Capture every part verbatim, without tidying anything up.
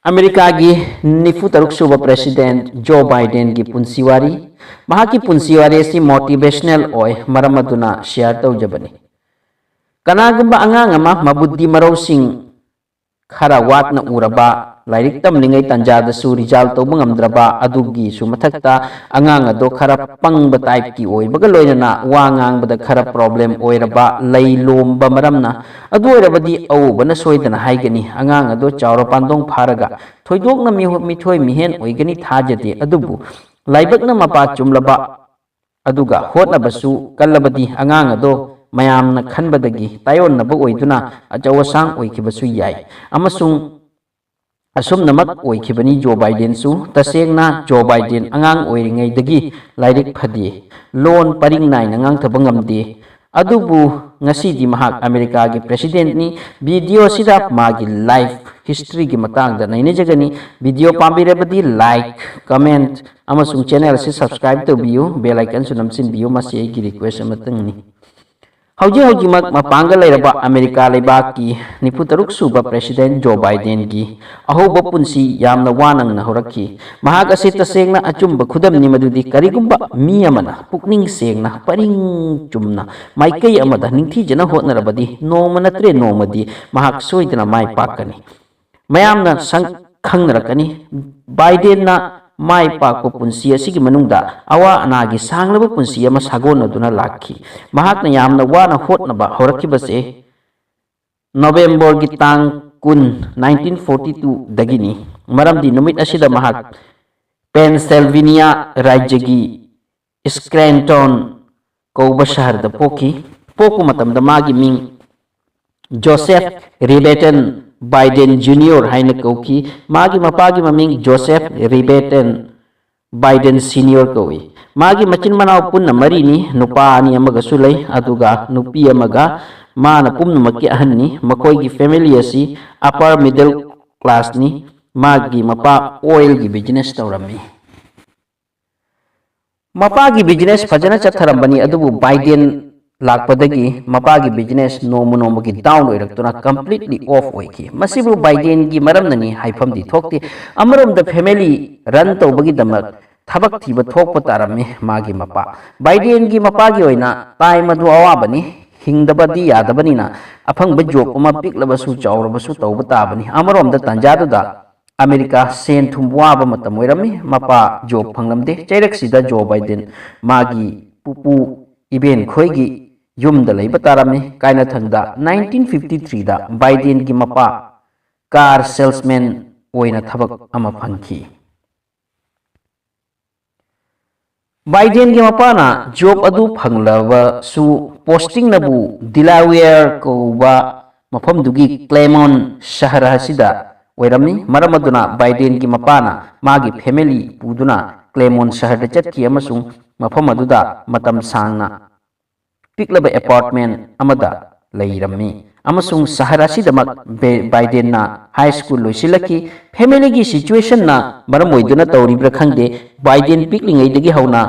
ꯑꯃꯦꯔꯤꯀꯥꯒꯤ ꯅꯤꯐꯨ ꯇꯔꯨꯛ ꯁꯨꯕ ꯄ꯭ꯔꯦꯁꯤꯗꯦꯟꯠ ꯖꯣ ꯕꯥꯏꯗꯦꯟꯒꯤ ꯄꯨꯟꯁꯤ ꯋꯥꯔꯤ꯫ ꯃꯍꯥꯛꯀꯤ ꯄꯨꯟꯁꯤ ꯋꯥꯔꯤ ꯑꯁꯤ ꯃꯣꯇꯤꯚꯦꯁꯅꯦꯜ ꯑꯣꯏ, ꯃꯔꯝ ꯑꯗꯨꯅ ꯁꯤꯌꯥꯔ ꯇꯧꯖꯕꯅꯤ꯫ ꯀꯅꯥꯒꯨꯝꯕ ꯑꯉꯥꯡ ꯑꯃ ꯃꯕꯨꯗꯤ ꯃꯔꯧꯁꯤꯡ ꯈꯔ ꯋꯥꯠꯅ ꯎꯔꯕ, ꯂꯥꯏꯔꯤꯛ ꯇꯝꯂꯤꯉꯩ ꯇꯥꯟꯖꯥꯗꯁꯨ ꯔꯤꯖꯜ ꯇꯧꯕ ꯉꯝꯗ꯭ꯔꯕ, ꯑꯗꯨꯒꯤꯁꯨ ꯃꯊꯛꯇ ꯑꯉꯥꯡ ꯑꯗꯣ ꯈꯔ ꯄꯪꯕ ꯇꯥꯏꯞꯀꯤ ꯑꯣꯏꯕꯒ ꯂꯣꯏꯅꯅ ꯋꯥ ꯉꯥꯡꯕꯗ ꯈꯔ ꯄ꯭ꯔꯣꯕ꯭ꯂꯦꯝ ꯑꯣꯏꯔꯕ, ꯂꯩ ꯂꯣꯝꯕ ꯃꯔꯝꯅ꯫ ꯑꯗꯨ ꯑꯣꯏꯔꯕꯗꯤ ꯑꯎꯕꯅ ꯁꯣꯏꯗꯅ ꯍꯥꯏꯒꯅꯤ, ꯑꯉꯥꯡ ꯑꯗꯣ ꯆꯥꯎꯔ ꯄꯥꯟꯗꯣꯡ ꯐꯥꯔꯒ ꯊꯣꯏꯗꯣꯛꯅ ꯃꯤꯍꯣ-, ꯃꯤꯊꯣꯏ ꯃꯤꯍꯦꯟ ꯑꯣꯏꯒꯅꯤ ꯊꯥꯖꯗꯦ꯫ ꯑꯗꯨꯕꯨ ꯂꯥꯏꯕꯛꯅ ꯃꯄꯥ ꯆꯨꯝꯂꯕ ꯑꯗꯨꯒ ꯍꯣꯠꯅꯕꯁꯨ ꯀꯜꯂꯕꯗꯤ ꯑꯉꯥꯡ ꯑꯗꯣ ꯃꯌꯥꯝꯅ ꯈꯟꯕꯗꯒꯤ ꯇꯥꯏꯑꯣꯟꯅꯕ ꯑꯣꯏꯗꯨꯅ ꯑꯆꯧ ꯑꯁꯥꯡ ꯑꯣꯏꯈꯤꯕꯁꯨ ꯌꯥꯏ꯫ ꯑꯃꯁꯨꯡ ꯑꯁꯨꯝꯅꯃꯛ ꯑꯣꯏꯈꯤꯕꯅꯤ ꯖꯣ ꯕꯥꯏꯗꯦꯟꯁꯨ꯫ ꯇꯁꯦꯡꯅ ꯖꯣ ꯕꯥꯏꯗꯦꯟ ꯑꯉꯥꯡ ꯑꯣꯏꯔꯤꯉꯩꯗꯒꯤ ꯂꯥꯏꯔꯤꯛ ꯐꯗꯦ, ꯂꯣꯟ ꯄꯔꯤꯡ ꯅꯥꯏꯅ ꯉꯥꯡꯊꯕ ꯉꯝꯗꯦ꯫ ꯑꯗꯨꯕꯨ ꯉꯁꯤꯗꯤ ꯃꯍꯥꯛ ꯑꯃꯦꯔꯤꯀꯥꯒꯤ ꯄ꯭ꯔꯦꯁꯤꯗꯦꯟꯠꯅꯤ꯫ ꯚꯤꯗꯤꯑꯣ ꯑꯁꯤꯗ ꯃꯥꯒꯤ ꯂꯥꯏꯐ ꯍꯤꯁꯇ꯭ꯔꯤꯒꯤ ꯃꯇꯥꯡꯗ ꯅꯩꯅꯖꯒꯅꯤ꯫ ꯚꯤꯗꯤꯑꯣ ꯄꯥꯝꯕꯤꯔꯕꯗꯤ ꯂꯥꯏꯛ, ꯀꯃꯦꯟꯠ ꯑꯃꯁꯨꯡ ꯆꯦꯅꯦꯜ ꯑꯁꯤ ꯁꯕꯁꯀ꯭ꯔꯥꯏꯕ ꯇꯧꯕꯤꯌꯨ, ꯕꯦꯜ ꯑꯥꯏꯀꯟꯁꯨ ꯅꯝꯁꯤꯟꯕꯤꯌꯨ, ꯃꯁꯤ ꯑꯩꯒꯤ ꯔꯤꯀ꯭ꯋꯦꯁ ꯑꯃꯇꯪꯅꯤ꯫ ꯍꯧꯖꯤꯛ ꯍꯧꯖꯤꯛꯃꯛ ꯃꯄꯥꯡꯒꯜ ꯂꯩꯔꯕ ꯑꯃꯦꯔꯤꯀꯥ ꯂꯩꯕꯥꯛꯀꯤ ꯅꯤꯐꯨ ꯇꯔꯨꯛ ꯁꯨꯕ ꯄ꯭ꯔꯦꯁꯤꯗꯦꯟꯠ ꯖꯣ ꯕꯥꯏꯗꯦꯟꯒꯤ ꯑꯍꯧꯕ ꯄꯨꯟꯁꯤ ꯌꯥꯝꯅ ꯋꯥꯅ ꯍꯧꯔꯛꯈꯤ꯫ ꯃꯍꯥꯛ ꯑꯁꯤ ꯇꯁꯦꯡꯅ ꯑꯆꯨꯝꯕ ꯈꯨꯗꯝꯅꯤ, ꯃꯗꯨꯗꯤ ꯀꯔꯤꯒꯨꯝꯕ ꯃꯤ ꯑꯃꯅ ꯄꯨꯛꯅꯤꯡ ꯁꯦꯡꯅ, ꯄꯔꯤꯡ ꯆꯨꯝꯅ, ꯃꯥꯏꯀꯩ ꯑꯃꯗ ꯅꯤꯡꯊꯤꯖꯅ ꯍꯣꯠꯅꯔꯕꯗꯤ ꯅꯣꯡꯃ ꯅꯠꯇ꯭ꯔꯦ ꯅꯣꯡꯃꯗꯤ ꯃꯍꯥꯛ ꯁꯣꯏꯗꯅ ꯃꯥꯏ ꯄꯥꯛꯀꯅꯤ꯫ ꯃꯌꯥꯝꯅ ꯁꯪ-, ꯈꯪꯅꯔꯛꯀꯅꯤ꯫ ꯕꯥꯏꯗꯦꯟꯅ ꯃꯥꯏ ꯄꯥꯛꯄ ꯄꯨꯟꯁꯤ ꯑꯁꯤꯒꯤ ꯃꯅꯨꯡꯗ ꯑꯋꯥ ꯑꯅꯥꯒꯤ ꯁꯥꯡꯂꯕ ꯄꯨꯟꯁꯤ ꯑꯃ ꯁꯥꯒꯣꯟꯅꯗꯨꯅ ꯂꯥꯛꯈꯤ꯫ ꯃꯍꯥꯛꯅ ꯌꯥꯝꯅ ꯋꯥꯅ ꯍꯣꯠꯅꯕ ꯍꯧꯔꯛꯈꯤꯕꯁꯦ ꯅꯣꯕꯦꯝꯕꯔꯒꯤ ꯇꯥꯡ ꯀꯨꯟ, ꯅꯥꯏꯟꯇꯤꯟ ꯐꯣꯔꯇꯤ ꯇꯨꯗꯒꯤꯅꯤ, ꯃꯔꯝꯗꯤ ꯅꯨꯃꯤꯠ ꯑꯁꯤꯗ ꯃꯍꯥꯛ ꯄꯦꯟꯁꯤꯜꯚꯦꯅꯤꯌꯥ ꯔꯥꯖ꯭ꯌꯒꯤ ꯁ꯭ꯀ꯭ꯔꯦꯟꯇꯣꯟ ꯀꯧꯕ ꯁꯍꯔꯗ ꯄꯣꯛꯈꯤ꯫ ꯄꯣꯛꯄ ꯃꯇꯝꯗ ꯃꯥꯒꯤ ꯃꯤꯡ ꯖꯣꯁꯦꯐ ꯔꯤꯕꯦꯇꯟ ꯕꯥꯏꯗꯦꯟ ꯖꯨꯅꯤꯌꯔ ꯍꯥꯏꯅ ꯀꯧꯈꯤ꯫ ꯃꯥꯒꯤ ꯃꯄꯥꯒꯤ ꯃꯃꯤꯡ ꯖꯣꯁꯦꯐ ꯔꯤꯕꯦꯇꯟ ꯕꯥꯏꯗꯦꯟ ꯁꯤꯅꯤꯌꯔ ꯀꯧꯏ꯫ ꯃꯥꯒꯤ ꯃꯆꯤꯟ ꯃꯅꯥꯎ ꯄꯨꯟꯅ ꯃꯔꯤꯅꯤ, ꯅꯨꯄꯥ ꯑꯅꯤ ꯑꯃꯒꯁꯨ ꯂꯩ, ꯑꯗꯨꯒ ꯅꯨꯄꯤ ꯑꯃꯒ꯫ ꯃꯥꯅ ꯄꯨꯝꯅꯃꯛꯀꯤ ꯑꯍꯟꯅꯤ꯫ ꯃꯈꯣꯏꯒꯤ ꯐꯦꯃꯤꯂꯤ ꯑꯁꯤ ꯑꯄꯔ ꯃꯤꯗꯜ ꯀ꯭ꯂꯥꯁꯅꯤ꯫ ꯃꯥꯒꯤ ꯃꯄꯥ ꯑꯣꯏꯜꯒꯤ ꯕꯤꯖꯤꯅꯦꯁ ꯇꯧꯔꯝꯃꯤ꯫ ꯃꯄꯥꯒꯤ ꯕꯤꯖꯤꯅꯦꯁ ꯐꯖꯅ ꯆꯠꯊꯔꯝꯕꯅꯤ, ꯑꯗꯨꯕꯨ ꯕꯥꯏꯗꯦꯟ ꯂꯥꯛꯄꯗꯒꯤ ꯃꯄꯥꯒꯤ business ꯅꯣꯡꯃ ꯅꯣꯡꯃꯒꯤ down ꯑꯣꯏꯔꯛꯇꯨꯅ completely off ꯑꯣꯏꯈꯤ꯫ ꯃꯁꯤꯕꯨ ꯕꯥꯏꯗꯦꯟꯒꯤ ꯃꯔꯝꯅꯅꯤ ꯍꯥꯏꯐꯝꯗꯤ ꯊꯣꯛꯇꯦ꯫ ꯑꯃꯔꯣꯝꯗ family run ꯇꯧꯕꯒꯤꯗꯃꯛ ꯊꯕꯛ ꯊꯤꯕ ꯊꯣꯛꯄ ꯇꯥꯔꯝꯃꯤ ꯃꯥꯒꯤ ꯃꯄꯥ꯫ ꯕꯥꯏꯗꯦꯟꯒꯤ ꯃꯄꯥꯒꯤ ꯑꯣꯏꯅ time ꯑꯗꯨ ꯑꯋꯥꯕꯅꯤ, ꯍꯤꯡꯗꯕꯗꯤ ꯌꯥꯗꯕꯅꯤꯅ ꯑꯐꯪꯕ job ꯑꯃ ꯄꯤꯛꯂꯕꯁꯨ ꯆꯥꯎꯔꯕꯁꯨ ꯇꯧꯕ ꯇꯥꯕꯅꯤ꯫ ꯑꯃꯔꯣꯝꯗ ꯇꯥꯟꯖꯥꯗꯨꯗ ꯑꯃꯦꯔꯤꯀꯥ ꯁꯦꯟ ꯊꯨꯝ ꯋꯥꯕ ꯃꯇꯝ ꯑꯣꯏꯔꯝꯃꯤ꯫ ꯃꯄꯥ job ꯐꯪꯂꯝꯗꯦ꯫ ꯆꯩꯔꯛꯁꯤꯗ ꯖꯣ ꯕꯥꯏꯗꯦꯟ ꯃꯥꯒꯤ ꯄꯨꯄꯨ ꯏꯕꯦꯟ ꯈꯣꯏꯒꯤ ꯌꯨꯝꯗ ꯂꯩꯕ ꯇꯥꯔꯝꯃꯤ꯫ ꯀꯥꯏꯅꯊꯪꯗ nineteen fifty threeꯗ ꯕꯥꯏꯗꯦꯟꯒꯤ ꯃꯄꯥ car salesman ꯑꯣꯏꯅ ꯊꯕꯛ ꯑꯃ ꯐꯪꯈꯤ꯫ ꯕꯥꯏꯗꯦꯟꯒꯤ ꯃꯄꯥꯅ job ꯑꯗꯨ ꯐꯪꯂꯕꯁꯨ postingꯅꯕꯨ ꯗꯤꯂꯥꯋꯦꯌꯔ ꯀꯧꯕ ꯃꯐꯝꯗꯨꯒꯤ ꯀ꯭ꯂꯦꯃꯣꯟ ꯁꯍꯔ ꯑꯁꯤꯗ ꯑꯣꯏꯔꯝꯃꯤ꯫ ꯃꯔꯝ ꯑꯗꯨꯅ ꯕꯥꯏꯗꯦꯟꯒꯤ ꯃꯄꯥꯅ ꯃꯥꯒꯤ family ꯄꯨꯗꯨꯅ ꯀ꯭ꯂꯦꯃꯣꯟ ꯁꯍꯔꯗ ꯆꯠꯈꯤ ꯑꯃꯁꯨꯡ ꯃꯐꯝ ꯑꯗꯨꯗ ꯃꯇꯝ ꯁꯥꯡꯅ ꯄꯤꯛꯂꯕ apartment ꯑꯃꯗ ꯂꯩꯔꯝꯃꯤ꯫ ꯑꯃꯁꯨꯡ ꯁꯍꯔ ꯑꯁꯤꯗꯃꯛ ꯕꯦ-, ꯕꯥꯏꯗꯦꯟꯅ high school ꯂꯣꯏꯁꯤꯜꯂꯛꯈꯤ꯫ Familyꯒꯤ situationꯅ ꯃꯔꯝ ꯑꯣꯏꯗꯨꯅ ꯇꯧꯔꯤꯕ꯭ꯔꯥ ꯈꯪꯗꯦ, ꯕꯥꯏꯗꯦꯟ ꯄꯤꯛꯂꯤꯉꯩꯗꯒꯤ ꯍꯧꯅ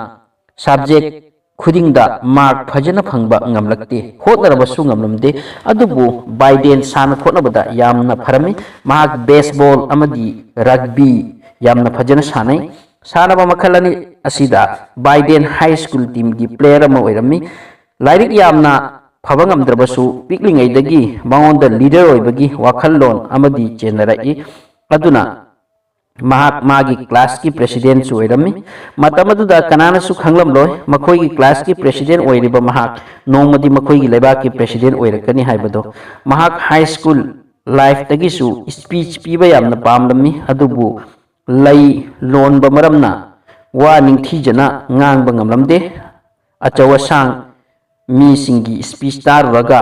subject ꯈꯨꯗꯤꯡꯗ mark ꯐꯖꯅ ꯐꯪꯕ ꯉꯝꯂꯛꯇꯦ꯫ ꯍꯣꯠꯅꯔꯕꯁꯨ ꯉꯝꯂꯝꯗꯦ꯫ ꯑꯗꯨꯕꯨ ꯕꯥꯏꯗꯦꯟ ꯁꯥꯟꯅ ꯈꯣꯠꯅꯕꯗ ꯌꯥꯝꯅ ꯐꯔꯝꯃꯤ꯫ ꯃꯍꯥꯛ baseball ꯑꯃꯗꯤ rugby ꯌꯥꯝꯅ ꯐꯖꯅ ꯁꯥꯟꯅꯩ꯫ ꯁꯥꯟꯅꯕ ꯃꯈꯜ ꯑꯅꯤ ꯑꯁꯤꯗ ꯕꯥꯏꯗꯦꯟ high school teamꯒꯤ player ꯑꯃ ꯑꯣꯏꯔꯝꯃꯤ꯫ ꯂꯥꯏꯔꯤꯛ ꯌꯥꯝꯅ ꯐꯕ ꯉꯝꯗ꯭ꯔꯕꯁꯨ, ꯄꯤꯛꯂꯤꯉꯩꯗꯒꯤ ꯃꯉꯣꯟꯗ leader ꯑꯣꯏꯕꯒꯤ ꯋꯥꯈꯜꯂꯣꯟ ꯑꯃꯗꯤ ꯆꯦꯟꯅꯔꯛꯏ꯫ ꯑꯗꯨꯅ ꯃꯍꯥꯛ ꯃꯥꯒꯤ classꯀꯤ presidentꯁꯨ ꯑꯣꯏꯔꯝꯃꯤ꯫ ꯃꯇꯝ ꯑꯗꯨꯗ ꯀꯅꯥꯅꯁꯨ ꯈꯪꯂꯝꯂꯣꯏ, ꯃꯈꯣꯏꯒꯤ classꯀꯤ president ꯑꯣꯏꯔꯤꯕ ꯃꯍꯥꯛ ꯅꯣꯡꯃꯗꯤ ꯃꯈꯣꯏꯒꯤ ꯂꯩꯕꯥꯛꯀꯤ president ꯑꯣꯏꯔꯛꯀꯅꯤ ꯍꯥꯏꯕꯗꯣ꯫ ꯃꯍꯥꯛ high school lifeꯇꯒꯤꯁꯨ speech ꯄꯤꯕ ꯌꯥꯝꯅ ꯄꯥꯝꯂꯝꯃꯤ, ꯑꯗꯨꯕꯨ ꯂꯩ ꯂꯣꯟꯕ ꯃꯔꯝꯅ ꯋꯥ ꯅꯤꯡꯊꯤꯖꯅ ꯉꯥꯡꯕ ꯉꯝꯂꯝꯗꯦ꯫ ꯑꯆꯧ ꯑꯁꯥꯡ ꯃꯤꯁꯤꯡꯒꯤ speech ꯇꯥꯔꯨꯔꯒ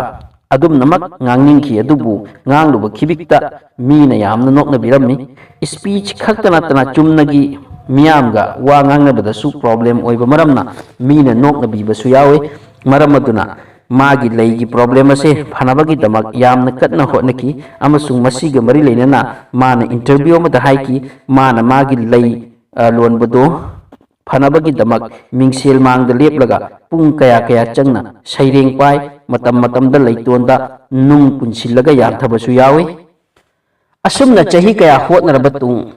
ꯑꯗꯨꯝꯅꯃꯛ ꯉꯥꯡꯅꯤꯡꯈꯤ, ꯑꯗꯨꯕꯨ ꯉꯥꯡꯂꯨꯕ ꯈꯤꯕꯤꯛꯇ ꯃꯤꯅ ꯌꯥꯝꯅ ꯅꯣꯛꯅꯕꯤꯔꯝꯃꯤ꯫ Speech ꯈꯛꯇ ꯅꯠꯇꯅ ꯆꯨꯝꯅꯒꯤ ꯃꯤꯌꯥꯝꯒ ꯋꯥ ꯉꯥꯡꯅꯕꯗꯁꯨ problem ꯑꯣꯏꯕ ꯃꯔꯝꯅ ꯃꯤꯅ ꯅꯣꯛꯅꯕꯤꯕꯁꯨ ꯌꯥꯎꯏ꯫ ꯃꯔꯝ ꯑꯗꯨꯅ ꯃꯥꯒꯤ ꯂꯩꯒꯤ problem ꯑꯁꯦ ꯐꯅꯕꯒꯤꯗꯃꯛ ꯌꯥꯝꯅ ꯀꯟꯅ ꯍꯣꯠꯅꯈꯤ, ꯑꯃꯁꯨꯡ ꯃꯁꯤꯒ ꯃꯔꯤ ꯂꯩꯅꯅ ꯃꯥꯅ interview ꯑꯃꯗ ꯍꯥꯏꯈꯤ, ꯃꯥꯅ ꯃꯥꯒꯤ ꯂꯩ, ꯑ, ꯂꯣꯟꯕꯗꯨ ꯐꯅꯕꯒꯤꯗꯃꯛ ꯃꯤꯡꯁꯦꯜ ꯃꯥꯡꯗ ꯂꯦꯞꯂꯒ ꯄꯨꯡ ꯀꯌꯥ ꯀꯌꯥ ꯆꯪꯅ ꯁꯩꯔꯦꯡ ꯄꯥꯏ, ꯃꯇꯝ ꯃꯇꯝꯗ ꯂꯩꯇꯣꯟꯗ ꯅꯨꯡ ꯄꯨꯟꯁꯤꯜꯂꯒ ꯌꯥꯟꯊꯕꯁꯨ ꯌꯥꯎꯏ꯫ ꯑꯁꯨꯝꯅ ꯆꯍꯤ ꯀꯌꯥ ꯍꯣꯠꯅꯔꯕ ꯇꯨꯡ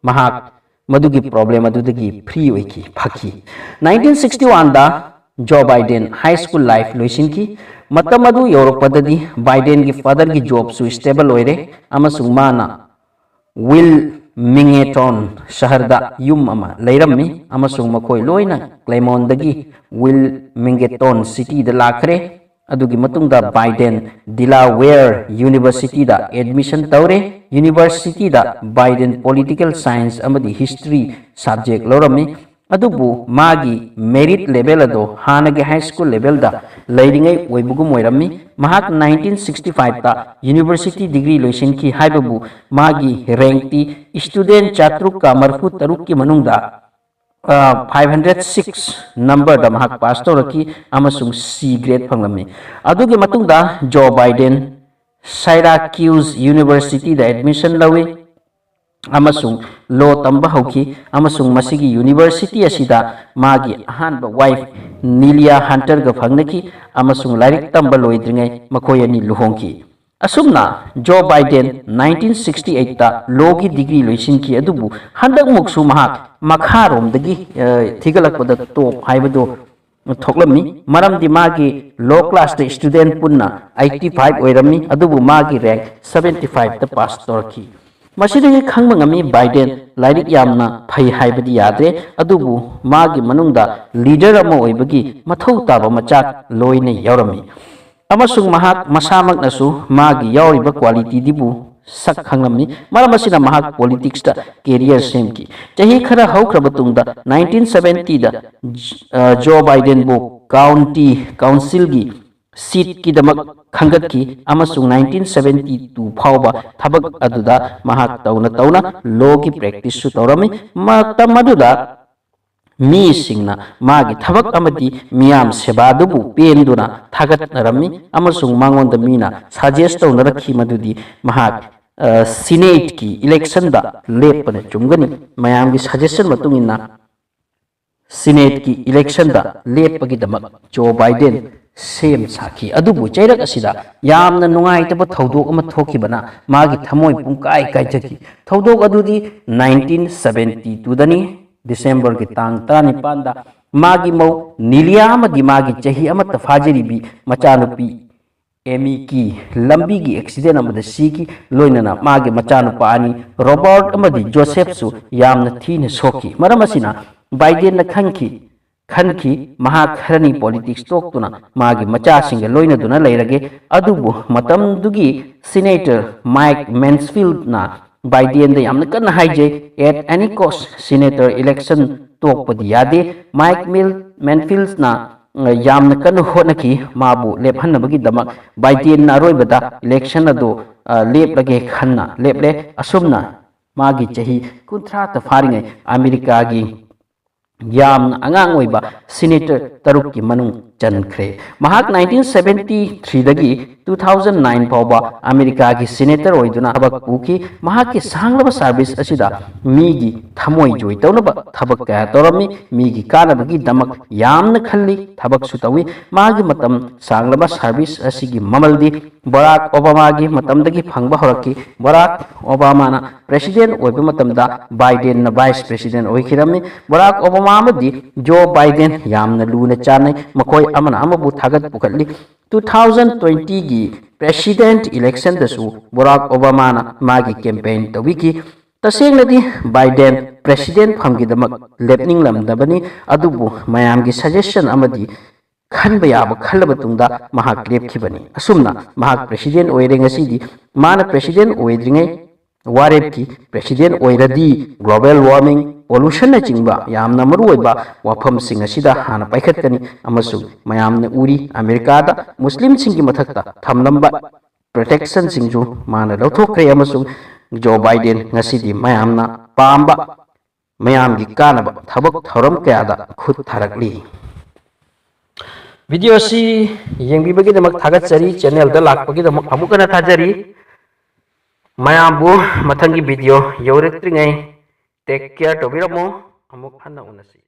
ꯃꯍꯥꯛ ꯃꯗꯨꯒꯤ problem ꯑꯗꯨꯗꯒꯤ free ꯑꯣꯏꯈꯤ, ꯐꯈꯤ꯫ Nineteen sixty oneꯗ Joe Biden high school life ꯂꯣꯏꯁꯤꯟꯈꯤ꯫ ꯃꯇꯝ ꯑꯗꯨ ꯌꯧꯔꯛꯄꯗꯗꯤ ꯕꯥꯏꯗꯦꯟꯒꯤ fatherꯒꯤ jobꯁꯨ stable ꯑꯣꯏꯔꯦ ꯑꯃꯁꯨꯡ ꯃꯥꯅ ꯋꯤꯜꯃꯤꯡꯒꯇꯣꯟ ꯁꯍꯔꯗ ꯌꯨꯝ ꯑꯃ ꯂꯩꯔꯝꯃꯤ ꯑꯃꯁꯨꯡ ꯃꯈꯣꯏ ꯂꯣꯏꯅ ꯀ꯭ꯂꯦꯃꯣꯟꯗꯒꯤ ꯋꯤꯜꯃꯤꯡꯒꯇꯣꯟ cityꯗ ꯂꯥꯛꯈ꯭ꯔꯦ꯫ ꯑꯗꯨꯒꯤ ꯃꯇꯨꯡꯗ ꯕꯥꯏꯗꯦꯟ ꯗꯤꯂꯥꯋꯦꯌꯔ ꯌꯨꯅꯤꯚꯔꯁꯤꯇꯤꯗ admission ꯇꯧꯔꯦ꯫ ꯌꯨꯅꯤꯚꯔꯁꯤꯇꯤꯗ ꯕꯥꯏꯗꯦꯟ political science ꯑꯃꯗꯤ history subject ꯂꯧꯔꯝꯃꯤ꯫ ꯑꯗꯨꯕꯨ ꯃꯥꯒꯤ merit level ꯑꯗꯣ ꯍꯥꯟꯅꯒꯤ high school levelꯗ ꯂꯩꯔꯤꯉꯩ ꯑꯣꯏꯕꯒꯨꯝ ꯑꯣꯏꯔꯝꯃꯤ꯫ ꯃꯍꯥꯛ nineteen sixty fiveꯇ university degree ꯂꯣꯏꯁꯤꯟꯈꯤ ꯍꯥꯏꯕꯕꯨ ꯃꯥꯒꯤ rankꯇꯤ student ꯆꯥꯇ꯭ꯔꯨꯛꯀ ꯃꯔꯤꯐꯨ ꯇꯔꯨꯛꯀꯤ ꯃꯅꯨꯡꯗ five hundred six numberꯗ ꯃꯍꯥꯛ pass ꯇꯧꯔꯛꯈꯤ ꯑꯃꯁꯨꯡ C grade ꯐꯪꯂꯝꯃꯤ꯫ ꯑꯗꯨꯒꯤ ꯃꯇꯨꯡꯗ ꯖꯣ ꯕꯥꯏꯗꯦꯟ Syracuse Universityꯗ admission ꯂꯧꯏ ꯑꯃꯁꯨꯡ law ꯇꯝꯕ ꯍꯧꯈꯤ ꯑꯃꯁꯨꯡ ꯃꯁꯤꯒꯤ university ꯑꯁꯤꯗ ꯃꯥꯒꯤ ꯑꯍꯥꯟꯕ wife ꯅꯤꯂꯤꯌꯥ ꯍꯟꯇꯔꯒ ꯐꯪꯅꯈꯤ ꯑꯃꯁꯨꯡ ꯂꯥꯏꯔꯤꯛ ꯇꯝꯕ ꯂꯣꯏꯗ꯭ꯔꯤꯉꯩ ꯃꯈꯣꯏ ꯑꯅꯤ ꯂꯨꯍꯣꯡꯈꯤ꯫ ꯑꯁꯨꯝꯅ ꯖꯣ ꯕꯥꯏꯗꯦꯟ nineteen sixty eightꯇ lawꯒꯤ degree ꯂꯣꯏꯁꯤꯟꯈꯤ, ꯑꯗꯨꯕꯨ ꯍꯟꯗꯛꯃꯨꯛꯁꯨ ꯃꯍꯥꯛ ꯃꯈꯥꯔꯣꯝꯗꯒꯤ ꯊꯤꯒꯠꯂꯛꯄꯗ top ꯍꯥꯏꯕꯗꯨ ꯊꯣꯛꯂꯝꯃꯤ꯫ ꯃꯔꯝꯗꯤ ꯃꯥꯒꯤ law classꯇ student ꯄꯨꯟꯅ eighty five ꯑꯣꯏꯔꯝꯃꯤ, ꯑꯗꯨꯕꯨ ꯃꯥꯒꯤ rank seventy fiveꯇ pass ꯇꯧꯔꯛꯈꯤ꯫ ꯃꯁꯤꯗꯒꯤ ꯈꯪꯕ ꯉꯝꯃꯤ ꯕꯥꯏꯗꯦꯟ ꯂꯥꯏꯔꯤꯛ ꯌꯥꯝꯅ ꯐꯩ ꯍꯥꯏꯕꯗꯤ ꯌꯥꯗ꯭ꯔꯦ, ꯑꯗꯨꯕꯨ ꯃꯥꯒꯤ ꯃꯅꯨꯡꯗ leader ꯑꯃ ꯑꯣꯏꯕꯒꯤ ꯃꯊꯧ ꯇꯥꯕ ꯃꯆꯥꯛ ꯂꯣꯏꯅ ꯌꯥꯎꯔꯝꯃꯤ꯫ ꯑꯃꯁꯨꯡ ꯃꯍꯥꯛ ꯃꯁꯥꯃꯛꯅꯁꯨ ꯃꯥꯒꯤ ꯌꯥꯎꯔꯤꯕ qualityꯗꯨꯕꯨ ꯁꯛ ꯈꯪꯂꯝꯃꯤ꯫ ꯃꯔꯝ ꯑꯁꯤꯅ ꯃꯍꯥꯛ politicsꯇ career ꯁꯦꯝꯈꯤ꯫ ꯆꯍꯤ ꯈꯔ ꯍꯧꯈ꯭ꯔꯕ ꯇꯨꯡꯗ nineteen seventyꯗ ꯖꯣ ꯕꯥꯏꯗꯦꯟꯕꯨ county councilꯒꯤ seatꯀꯤꯗꯃꯛ ꯈꯟꯒꯠꯈꯤ ꯑꯃꯁꯨꯡ nineteen seventy two ꯐꯥꯎꯕ ꯊꯕꯛ ꯑꯗꯨꯗ ꯃꯍꯥꯛ ꯇꯧꯅ ꯇꯧꯅ lawꯒꯤ practiceꯁꯨ ꯇꯧꯔꯝꯃꯤ꯫ ꯃꯇꯝ ꯑꯗꯨꯗ ꯃꯤꯁꯤꯡꯅ ꯃꯥꯒꯤ ꯊꯕꯛ ꯑꯃꯗꯤ ꯃꯤꯌꯥꯝ ꯁꯦꯕꯥꯗꯨꯕꯨ ꯄꯦꯟꯗꯨꯅ ꯊꯥꯒꯠꯅꯔꯝꯃꯤ ꯑꯃꯁꯨꯡ ꯃꯉꯣꯟꯗ ꯃꯤꯅ suggest ꯇꯧꯅꯔꯛꯈꯤ ꯃꯗꯨꯗꯤ ꯃꯍꯥꯛ senateꯀꯤ electionꯗ ꯂꯦꯞꯄꯅ ꯆꯨꯝꯒꯅꯤ꯫ ꯃꯌꯥꯝꯒꯤ suggestion ꯃꯇꯨꯡ ꯏꯟꯅ ꯁꯤꯅꯦꯠꯀꯤ ꯏꯂꯦꯛꯁꯟꯗ ꯂꯦꯞꯄꯒꯤꯗꯃꯛ ꯖꯣ ꯕꯥꯏꯗꯦꯟ ꯁꯦꯝ ꯁꯥꯈꯤ꯫ ꯑꯗꯨꯕꯨ ꯆꯩꯔꯛ ꯑꯁꯤꯗ ꯌꯥꯝꯅ ꯅꯨꯡꯉꯥꯏꯇꯕ ꯊꯧꯗꯣꯛ ꯑꯃ ꯊꯣꯛꯈꯤꯕꯅ ꯃꯥꯒꯤ ꯊꯃꯣꯏ ꯄꯨꯡꯀꯥꯏ ꯀꯥꯏꯖꯈꯤ꯫ ꯊꯧꯗꯣꯛ ꯑꯗꯨꯗꯤ ꯅꯥꯏꯟꯇꯤꯟ ꯁꯕꯦꯟꯇꯤ ꯇꯨꯗꯅꯤ, ꯗꯤꯁꯦꯝꯕꯔꯒꯤ ꯇꯥꯡ ꯇꯔꯥꯅꯤꯄꯥꯟꯗ ꯃꯥꯒꯤ ꯃꯧ ꯅꯤꯂꯤꯌꯥ ꯑꯃꯗꯤ ꯃꯥꯒꯤ ꯆꯍꯤ ꯑꯃꯠꯇ ꯐꯥꯖꯔꯤꯕꯤ ꯃꯆꯥꯅꯨꯄꯤ ꯑꯦꯃꯤꯀꯤ ꯂꯝꯕꯤꯒꯤ ꯑꯦꯛꯁꯤꯗꯦꯟ ꯑꯃꯗ ꯁꯤꯈꯤ꯫ ꯂꯣꯏꯅꯅ ꯃꯥꯒꯤ ꯃꯆꯥꯅꯨꯄꯥ ꯑꯅꯤ ꯔꯣꯕꯥꯔꯠ ꯑꯃꯗꯤ ꯖꯣꯁꯦꯐꯁꯨ ꯌꯥꯝꯅ ꯊꯤꯅ ꯁꯣꯛꯈꯤ꯫ ꯃꯔꯝ ꯑꯁꯤꯅ ꯕꯥꯏꯗꯦꯟꯅ ꯈꯟꯈꯤ, ꯈꯟꯈꯤ, ꯃꯍꯥꯛ ꯈꯔꯅꯤ ꯄꯣꯂꯤꯇꯤꯛꯁ ꯇꯣꯛꯇꯨꯅ ꯃꯥꯒꯤ ꯃꯆꯥꯁꯤꯡꯒ ꯂꯣꯏꯅꯗꯨꯅ ꯂꯩꯔꯒꯦ꯫ ꯑꯗꯨꯕꯨ ꯃꯇꯝꯗꯨꯒꯤ ꯁꯤꯅꯦꯇꯔ ꯃꯥꯏꯛ ꯃꯦꯟꯁꯐꯤꯜꯗꯅ ꯕꯥꯏꯗꯦꯟꯗ ꯌꯥꯝꯅ ꯀꯟꯅ ꯍꯥꯏꯖꯩ, "At any cost, senator election ꯇꯣꯛꯄꯗꯤ ꯌꯥꯗꯦ"꯫ ꯃꯥꯏꯛ ꯃꯤꯜ-, ꯃꯦꯟꯐꯤꯜꯗꯅ, ꯑ, ꯌꯥꯝꯅ ꯀꯟꯅ ꯍꯣꯠꯅꯈꯤ ꯃꯥꯕꯨ ꯂꯦꯞꯍꯟꯅꯕꯒꯤꯗꯃꯛ꯫ ꯕꯥꯏꯗꯦꯟꯅ ꯑꯔꯣꯏꯕꯗ ꯏꯂꯦꯛꯁꯟ ꯑꯗꯨ, ꯑ, ꯂꯦꯞꯂꯒꯦ ꯈꯟꯅ ꯂꯦꯞꯂꯦ꯫ ꯑꯁꯨꯝꯅ ꯃꯥꯒꯤ ꯆꯍꯤ ꯀꯨꯟꯊ꯭ꯔꯥꯇ ꯐꯥꯔꯤꯉꯩ ꯑꯃꯦꯔꯤꯀꯥꯒꯤ ꯌꯥꯝꯅ ꯑꯉꯥꯡ ꯑꯣꯏꯕ ꯁꯤꯅꯦꯇꯔ ꯇꯔꯨꯛꯀꯤ ꯃꯅꯨꯡ ꯆꯟꯈ꯭ꯔꯦ꯫ ꯃꯍꯥꯛ ꯅꯥꯏꯟꯇꯤꯟ ꯁꯕꯦꯟꯇꯤ ꯊ꯭ꯔꯤꯗꯒꯤ ꯇꯨ ꯊꯥꯎꯖꯟ ꯅꯥꯏꯟ ꯐꯥꯎꯕ ꯑꯃꯦꯔꯤꯀꯥꯒꯤ ꯁꯤꯅꯦꯇꯔ ꯑꯣꯏꯗꯨꯅ ꯊꯕꯛ ꯄꯨꯈꯤ꯫ ꯃꯍꯥꯛꯀꯤ ꯁꯥꯡꯂꯕ ꯁꯥꯔꯚꯤꯁ ꯑꯁꯤꯗ ꯃꯤꯒꯤ ꯊꯃꯣꯏ ꯖꯣꯏ ꯇꯧꯅꯕ ꯊꯕꯛ ꯀꯌꯥ ꯇꯧꯔꯝꯃꯤ꯫ ꯃꯤꯒꯤ ꯀꯥꯟꯅꯕꯒꯤꯗꯃꯛ ꯌꯥꯝꯅ ꯈꯜꯂꯤ, ꯊꯕꯛꯁꯨ ꯇꯧꯏ꯫ ꯃꯥꯒꯤ ꯃꯇꯝ ꯁꯥꯡꯂꯕ ꯁꯥꯔꯚꯤꯁ ꯑꯁꯤꯒꯤ ꯃꯃꯜꯗꯤ ꯕꯔꯥꯛ ꯑꯣꯕꯥꯃꯥꯒꯤ ꯃꯇꯝꯗꯒꯤ ꯐꯪꯕ ꯍꯧꯔꯛꯈꯤ꯫ ꯕꯔꯥꯛ ꯑꯣꯕꯥꯃꯥꯅ ꯄ꯭ꯔꯦꯁꯤꯗꯦꯟ ꯑꯣꯏꯕ ꯃꯇꯝꯗ ꯕꯥꯏꯗꯦꯟꯅ ꯚꯥꯏꯁ ꯄ꯭ꯔꯦꯁꯤꯗꯦꯟ ꯑꯣꯏꯈꯤꯔꯝꯃꯤ꯫ ꯕꯔꯥꯛ ꯑꯣꯕꯥꯃꯥ ꯑꯃꯗꯤ ꯖꯣ ꯕꯥꯏꯗꯦꯟ ꯌꯥꯝꯅ ꯂꯨꯅ ꯆꯥꯟꯅꯩ꯫ ꯃꯈꯣꯏ ꯑꯃꯅ ꯑꯃꯕꯨ ꯊꯥꯒꯠ ꯄꯨꯈꯠꯂꯤ꯫ ꯇꯨ ꯊꯥꯎꯖꯟ ꯇ꯭ꯋꯦꯟꯇꯤꯒꯤ ꯄ꯭ꯔꯦꯁꯤꯗꯦꯟꯠ ꯏꯂꯦꯛꯁꯟꯗꯁꯨ ꯕꯔꯥꯛ ꯑꯣꯕꯥꯃꯥꯅ ꯃꯥꯒꯤ ꯀꯦꯝꯄꯦꯟ ꯇꯧꯕꯤꯈꯤ꯫ ꯇꯁꯦꯡꯅꯗꯤ ꯕꯥꯏꯗꯦꯟ ꯄ꯭ꯔꯦꯁꯤꯗꯦꯟꯠ ꯐꯝꯒꯤꯗꯃꯛ ꯂꯦꯞꯅꯤꯡꯂꯝꯗꯕꯅꯤ, ꯑꯗꯨꯕꯨ ꯃꯌꯥꯝꯒꯤ ꯁꯖꯦꯁꯟ ꯑꯃꯗꯤ ꯈꯟꯕ ꯌꯥꯕ ꯈꯜꯂꯕ ꯇꯨꯡꯗ ꯃꯍꯥꯛ ꯂꯦꯞꯈꯤꯕꯅꯤ꯫ ꯑꯁꯨꯝꯅ ꯃꯍꯥꯛ ꯄ꯭ꯔꯦꯁꯤꯗꯦꯟꯠ ꯑꯣꯏꯔꯦ꯫ ꯉꯁꯤꯗꯤ ꯃꯥꯅ ꯄ꯭ꯔꯦꯁꯤꯗꯦꯟꯠ ꯑꯣꯏꯗ꯭ꯔꯤꯉꯩ ꯋꯥꯔꯦꯞꯀꯤ ꯄ꯭ꯔꯦꯁꯤꯗꯦꯟꯠ ꯑꯣꯏꯔꯗꯤ global warming, pollutionꯅꯆꯤꯡꯕ ꯌꯥꯝꯅ ꯃꯔꯨꯑꯣꯏꯕ ꯋꯥꯐꯝꯁꯤꯡ ꯑꯁꯤꯗ ꯍꯥꯟꯅ ꯄꯥꯏꯈꯠꯀꯅꯤ ꯑꯃꯁꯨꯡ ꯃꯌꯥꯝꯅ ꯎꯔꯤ ꯑꯃꯦꯔꯤꯀꯥꯗ ꯃꯨꯁꯂꯤꯝꯁꯤꯡꯒꯤ ꯃꯊꯛꯇ ꯊꯝꯂꯝꯕ protectionꯁꯤꯡꯁꯨ ꯃꯥꯅ ꯂꯧꯊꯣꯛꯈ꯭ꯔꯦ ꯑꯃꯁꯨꯡ ꯖꯣ ꯕꯥꯏꯗꯦꯟ ꯉꯁꯤꯗꯤ ꯃꯌꯥꯝꯅ ꯄꯥꯝꯕ, ꯃꯌꯥꯝꯒꯤ ꯀꯥꯟꯅꯕ ꯊꯕꯛ ꯊꯧꯔꯝ ꯀꯌꯥꯗ ꯈꯨꯠ ꯊꯥꯔꯛꯂꯤ꯫ ꯚꯤꯗꯤꯑꯣ ꯑꯁꯤ ꯌꯦꯡꯕꯤꯕꯒꯤꯗꯃꯛ ꯊꯥꯒꯠꯆꯔꯤ꯫ ꯆꯦꯅꯦꯜꯗ ꯂꯥꯛꯄꯒꯤꯗꯃꯛ ꯑꯃꯨꯛ ꯍꯟꯅ ꯊꯥꯖꯔꯤ꯫ ꯃꯌꯥꯝꯕꯨ ꯃꯊꯪꯒꯤ ꯚꯤꯗꯤꯑꯣ ꯌꯧꯔꯛꯇ꯭ꯔꯤꯉꯩ take care ꯇꯧꯕꯤꯔꯝꯃꯨ꯫ ꯑꯃꯨꯛ ꯍꯟꯅ ꯎꯅꯁꯤ꯫